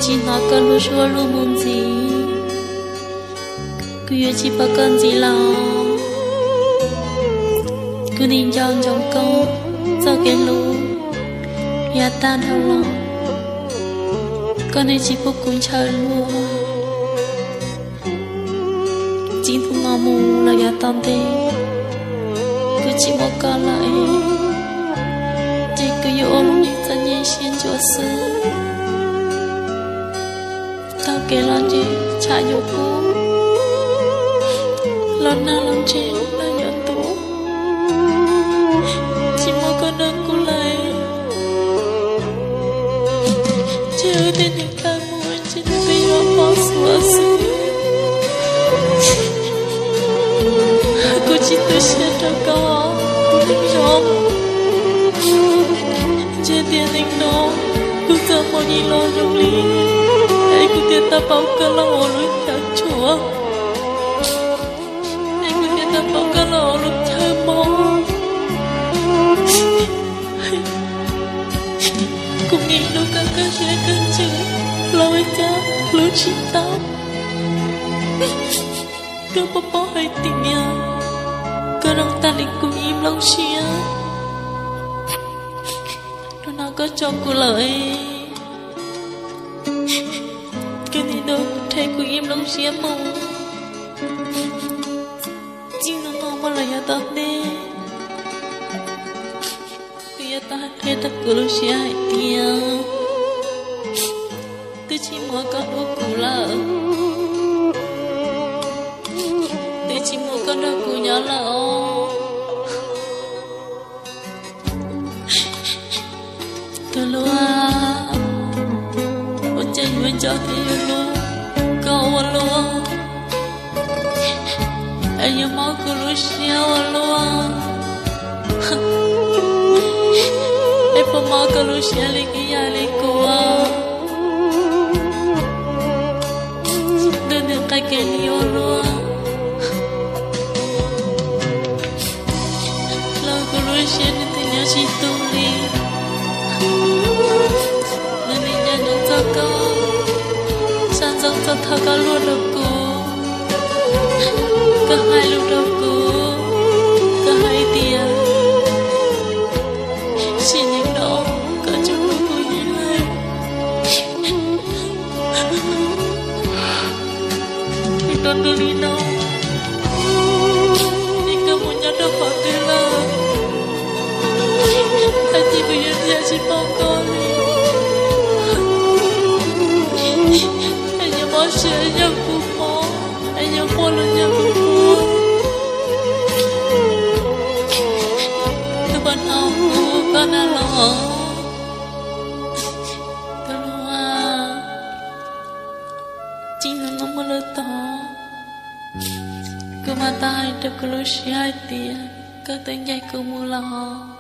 Tsis hnov koj lub suab lub moo ntxiv, kuv yuav tsis pom koj ntxiv lawm. Kuv nim nco ntsoov koj txoj kev hlub yav tag dhau los, koj nim tsis pub kuv ntshaw luag. Txij hnub no mus los yav tom ntej, kuv tsis muaj koj lawm, ces kuv yuav ua lub neej txom nyem siab ntsuav xwb. Taug kev los ntseg tsham yuav kub, los nag los ntseg nag yuav ntub. Tsis muaj koj nrog kuv lawm, ntshe wb tej neeg tawm mus ntshe nws twb yuav poob xuav xwb. Kuv tsis tu siab rau koj, kuv neeg zoo. Ntshe tiam neej no kuv txoj hmoo yeej los zoo li, es kuv thiaj tau pom koj los ua lub chaw tshuam, es kuv thiaj tau pom koj los ua lub chaw mob. Kuv nim hlub koj kawg siab kawg ntsws los ua cas hlub tsis tau. Koj puas paub hais tias koj zoo tag li kuv ib nplooj siab. Hnub no koj tso kuv lawm, koj nim rhe kuv ib nplooj siab mus. Txij hnub no mus los yav tom ntej, kuv yuav tau hais qhia rau kuv lub siab hais tias twb tsis muaj koj hlub kuv lawm, twb tsis muaj koj nrog kuv nyob lawm os. Tus hlub, ua cas yuav nco thiab yuav hlub koj ua luaj, es yuav mob kuv lub siab ua luaj, es puas mob koj lub siab li ib yam li kuv? Ntuj nws nqaij kev li ua luaj, los kuv lub siab nws twb nyob tsis tu li. Nws nim nco ntsoov txog koj, xav ntsoov txog thaum koj luag rau kuv, koj hais lus rau kuv, koj hais tias sim neej no koj tsis hlub kuv li lawm. Rau ntu li no, es koj mus nyob rau qhov twg lawm? Tag kis kuv yuav ntiam tsis pom koj li. Es yuav mob siab yog kuv mob, es yuav quaj los yog kuv quaj. Tus poj hnub kuv koj na los, tus hlub, txij hnub no mus lawm tod, kuv mam tau hais rau kuv lub siab hais tias koj twb ncaim kuv mus lawm.